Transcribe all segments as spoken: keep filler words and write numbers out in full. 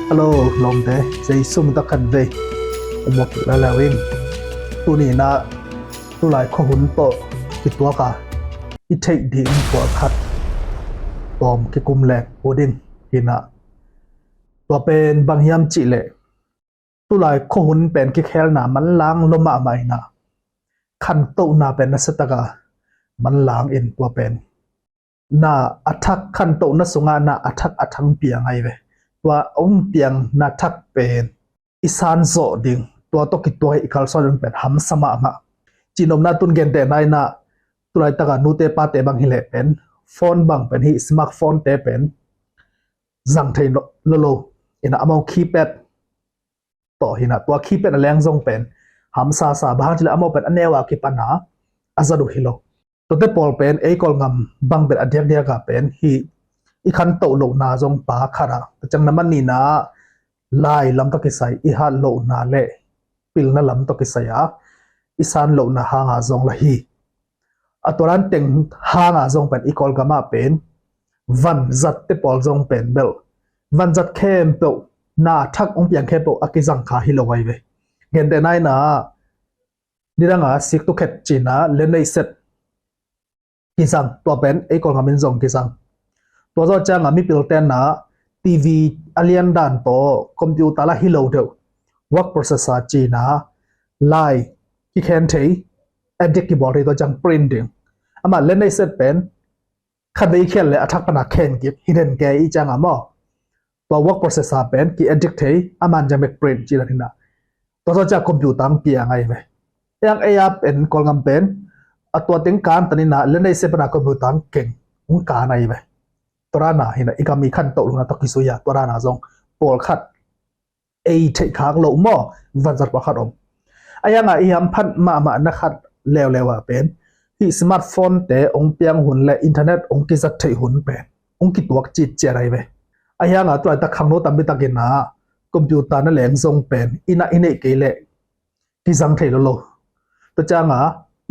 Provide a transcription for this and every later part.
Hello lawmte, Jesu min tawh khatvei hong muak kik lai lai ing. Tuni-in ah tulai khuahun tawh kituak a i theih ding pawlkhat tawm kikum leng uh ding hi-in ah, tua pen bang hiam cih leh, tulai khuahun pen kikhelna manlang lua mahmah in ah, khantohna pen nasiatak a manlang in, tua pen na a thak, khantohna sungah na a thak a thang piang ahi ve. Tua hong piang na thak pen i san zawh ding, tua tawh kituak i kalsuan ding pen hamsa mahmah. Cihnopna, tun gentehna in ah, tulaitak a nute pate bang hi leh pen, phone bang pen, hih smartphone te pen zang thei lo lo in ah, amau keypad tawh hi-in ah, tua keypad a leng zong pen hamsa sa, bang hang cih leh amau pen a neu a kipan a a zat uh hi lo. Tuate pawl pen ei Kawlgam bang pen a diakdiak a pen hih i khantoh lohna zong pha khat a, tua ciang na man in ah, lai lam tawh kisai i hat lohna le pilna lam tawh kisai a i san lohna hang a zong la hi. A tua dan teng hang a zong pen i Kawlgam ah pen vanzatte pawl zong pen bel vanzat khempeuh, na thak hong piang khempeuh a kizang kha hi lo ahi ve. Gentehna in ah, nidang a siktukhet ci-in ah, leneih set kizang, tua pen ei Kawlgam in zong kizang. Tua zawh ciang a mipilte in ah TV a lian dan tawh computer lah hi lo deuh, word processor ci-in ah, lai kikhen thei, edit kibawl thei, tua ciang print ding. Amah leneih set pen khatvei i khel leh a thak pan a khen kik hi den kei i ciang a maw, tua word processor pen ki-edit thei, a man ciang bek print ci dan hi-in ah, tua zawh ciang computer hong piang ahi ve. Ei ang ei a pen Kawlgam pen a tua teng kan tan in ah, leneih set pan a computer hong keng, hong kan ahi ve. Tua dan a hi-in ah i gam i khantoh lohna tawh kizui a, tua dan a zong pawlkhat ei theih khak loh maw, vanzat pawlkhat om. Ahi hang a i hamphat mahmahna khat leuleu a pen hih smartphone te hong piang hun le internet hong kizat theih hun pen hong kituak citciat ahi ve. Ahi hang a tulaitak khangno tampi tak in ah computer na leng zong pen inn ah i neih kei leh kizang thei lo lo. Tua ciang a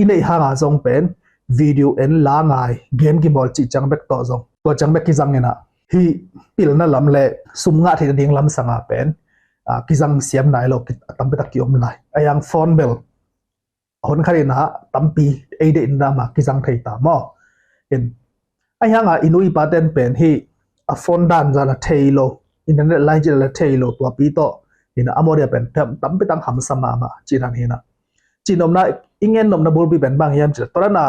i neih hang a zong pen video en, la ngai, game kibawl cih ciang bek tawh zong, tua ciang bek kizang in ah, hih pilna lam le sum ngah theih nading lam sang a pen, ah, kizang siam nai lo ki, a tampi tak ki-om lai. Ahi hang phone bel a hun khat in ah tampi ei deih in ah mah kizang thei ta maw. In, ahi hang a i nu i pate'n pen hih a phone dan zah la thei lo, internet line cih la thei lo, tuapi tawh hi-in ah, amau dia pen tam, tampi tak hamsa mahmah cih dan hi-in ah. Cihnopna, i gen nopna bulpi pen bang hiam cih leh, tua dan a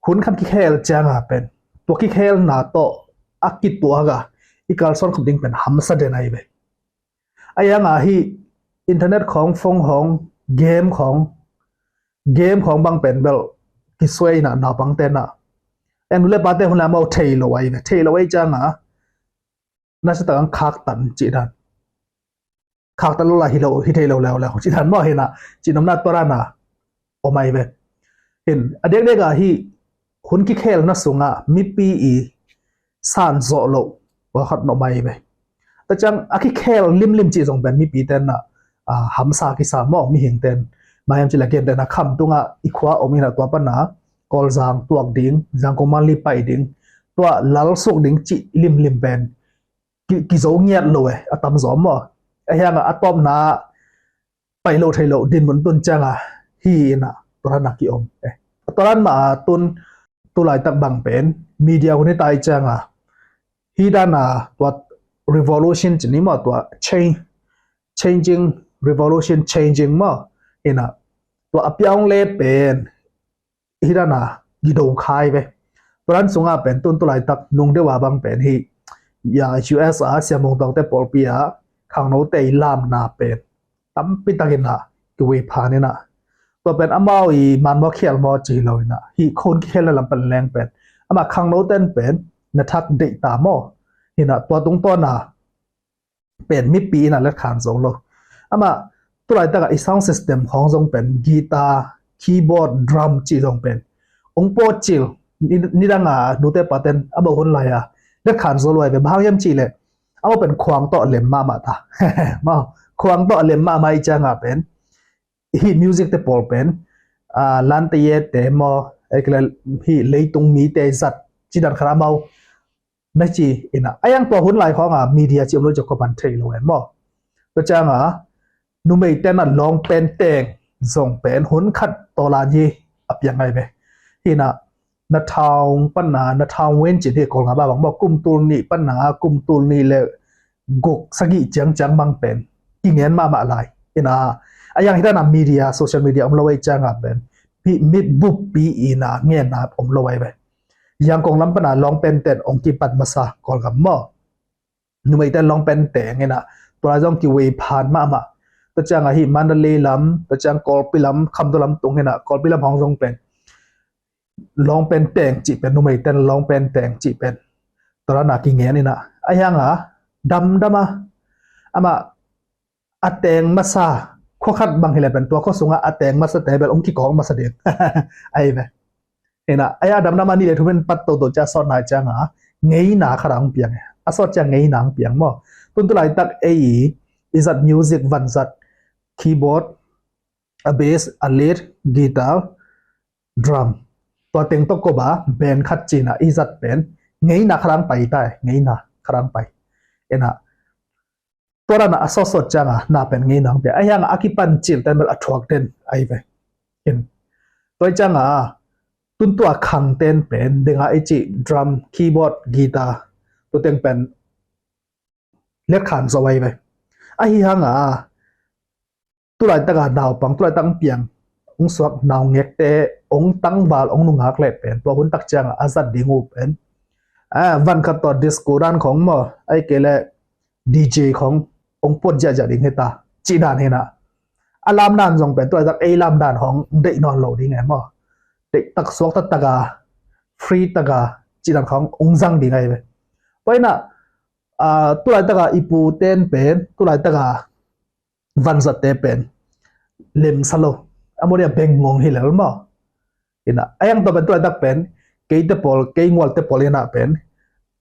hun khat kikhel ciang a pen tua kikhelna tawh a kituak a i kalsuan khop ding pen hamsa den ahi ve. Ahi hang a hih internet khawng, phone khawng, game khawng, game khawng bang pen bel kisuai in ah, naupangte in ah, ei nu le pate hun lai amau thei lo ahi ve. Thei lo ahih ciang a nasiatak a khaktan cih dan, khaktan lo lai hi lo, hi thei lo leuleu cih dan maw, hi-in ah, cihnopna tua dan a om ahi ve. Hin, a diakdiak a hih hun kikhelna sungah mipi i san zawh loh pawlkhat om ahi ve. Tua ciang a kikhel limlim cih zong pen mipite in ah, ah, hamsa kisa maw, mihingte'n. Bang hiam cih leh gentehna, Khamtung ah i khua om in ah, tua pan a Kawlzang tuak ding, Zangkong Manli pai ding, tua lal suak ding cih limlim pen ki, kizo ngiat lo e, a tamzaw maw. Ahi hang a a tawpna pai lo thei lo dinmun tun ciang a hi-in ah, tua dan a ki-om e. Tua dan mah a tun tulaitak bang pen media hun hi ta ahih ciang a, hih dan a tua revolution ci ni maw, tua change, changing, revolution changing maw, hi-in ah, tua a piang le pen hih dan a kido kha ahi ve. Tua dan sungah pen tun tulaitak nung deuh a bang pen hih, ya, U S a Sia Mung Tuang te pawlpi ah khangnote i lamna pen tampi tak in ah kihuai phan in ah, tua pen amau i man maw, khial maw ci hi lo in ah, hih khua hun kikhelna lam pan leng pen amah khangnote'n pen na thak deih ta maw, hi-in ah, tua tungtawn a pen mipi in ah letkhan zo lo. Amah tulaitak a i sound system khawng zong pen guitar, keyboard, drum cih zong pen hong pawt cil, ni, nidang a nute pate'n amau hun lai a letkhan zo lo ahi ve. Bang hang hiam cih leh amau pen khuang tawh lem mahmah ta maw, khuang tawh lem mahmah ahih ciang a pen hih music te pawl pen, ah, lante ye te maw, eh, hih leitung mite zat cih dan khat amau na ci ina, a yang tua hun lai khawng a media ci om lo ci a khuapan thei lo en maw. Tua ciang a numei ten a lawng pen teng zong pen hun khat tawlan hi a piang ngai ve. Hi na, na thaung pan na, na thaung wen cin hi Kawlgam a bang maw, kum tul nih pan na kum tul nih le guk sagih ciangciang bang pen kingen mahmah lai. Ina, a yang hi dan a media, social media om lo ei ciang a pen mit buppi ina ngenna om lo ei ve. Yang kong lam pan a lawng pen ten ong kipat masa Kawlgam maw. Numei ten lawng pen teng ina, tua lai zong kiwei phan mahmah. Tua ciang a hi Mandalay lam, tua ciang Kawlpi lam, Khamtaw lam tung ina, Kawlpi lam hong zong pen lawng pen teng cih pen, numei ten lawng pen teng cih pen tua dan a kingen ina, a yang a damdam a, amah a teng masa khua khat bang hi le pen tua khua sungah a teng masa te bel ong kikawk masa ding. Ai ve. Ina, a ya damdam a ni le thum in pat toto cia sawt nai ciang a ngeina khat ang piang. A sawt ciang ngeina ang piang maw. Tun tu laitak ei i zat music, van zat, keyboard, a bass, a lead, guitar, drum, tua teng tawh kop a band khat cina i zat pen ngeina khat ang pai tai, ngeina khat ang pai. Ina, tua dan a sawtsawt ciang a na pen ngeina ang piang. A hiang a kipan cil ten bel a thuak den ai ve. In, tua ciang a tun tua khang ten pen denga i ci drum, keyboard, guitar, tua teng pen letkhan zo ai ve. A hi hang a tu laitak a naupang, tu laitak ang piang ong suak naungekte ong tangval ong nungak le pen tua hun tak ciang a zat ding uh pen, a, van khat tawh disco dan khong maw, ai kei le D J khong ong puat ziahziah ding hi ta cih dan hi na. A lam dan zong pen tu laitak ei lam dan hong deih nawn lo ding e maw. Deih tak suak taktak a, free tak a cih dan khong ong zang ding ai ve. Tua ina, a, tu laitak a i pu ten pen, tu laitak a van zatte pen lemsa lo. A mawh dia beng ngong hi lel maw. Ina, a yang tua pen tu laitak pen keite pawl, kei ngualte pawl ina pen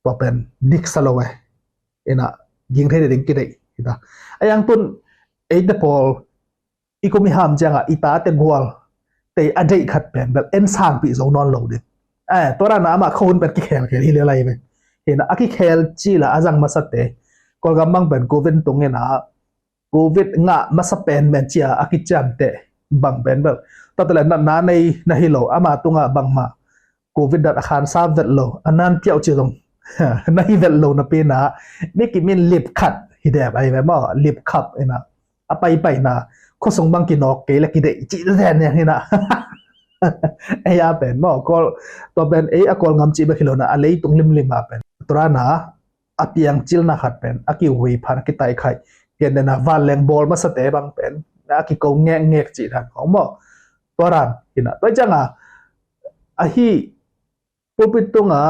tua pen diksa lo e. Ina, ging thei ding kideih hi ta. A yang tun eite pawl i kum i ham ciang a i tate gual tei a deih khat pen bel en sangpih zo nawn lo ding. Eh, tua dan a amah khua hun pen kikhelkhel hi lel ai ve. Ina, a kikhel cil a a zang masate Kawlgam bang pen Covid tung ina, Covid ngah masa pen men cia a kiciamteh bang pen bel, tate le natna nei na hi lo, ama tungah bangmah Covid dan a khansa vet lo, a nan piauh ci zong na hi vet lo napi na, mi kimin lip khat hi dep ai ve maw, lip cup ina, a paipai na, khuasung bang kinawk kei le kideih cih zen nen hi na. Ei a pen maw, Kawl, tua pen ei a Kawl ngam cih bek hi lo na, a leitung limlim a pen tua dan a a piang cilna khat pen a kiwei phan, a kitaikhaih, ken dena vanleng bawl masate bang pen a kiko ngekngek cih dan khong maw. Tua dan hi na, tua ciang a, ahi pulpit tunga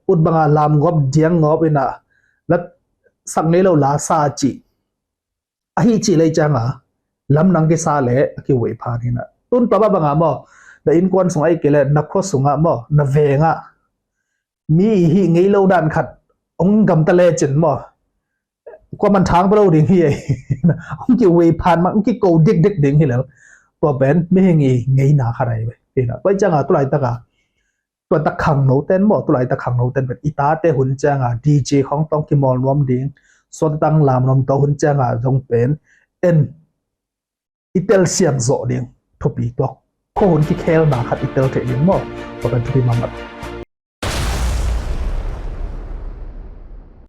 ut banga lam ngop, diang ngop ina, la sak ngei lo la sa cih, ahi cih lei ciang a lamdang kisa le a kiwei phan hi na. Tun tua banga maw, na innkuan sung ai kei le na khua sungah maw, na vengah mi i hih ngei lo dan khat ong gamta lecin maw, kuaman thang pa lo ding hi ei. Ong kiwei phan mah, ong kiko dikdik ding hi lel. Tua pen mihing i ngeina khat ai ve. Hi na, tua ciang a tu laitak a, tua tak khangno ten maw, tu laitak khangno ten pen i tate hun ciang a D J khong tawh kimawl nuam ding, suatatang lam nuam, tua hun ciang a zong pen en i telsiam zawh ding thupi, tua khua hun kikhelna khat i tel theih ding maw, tua pen thupi mahmah.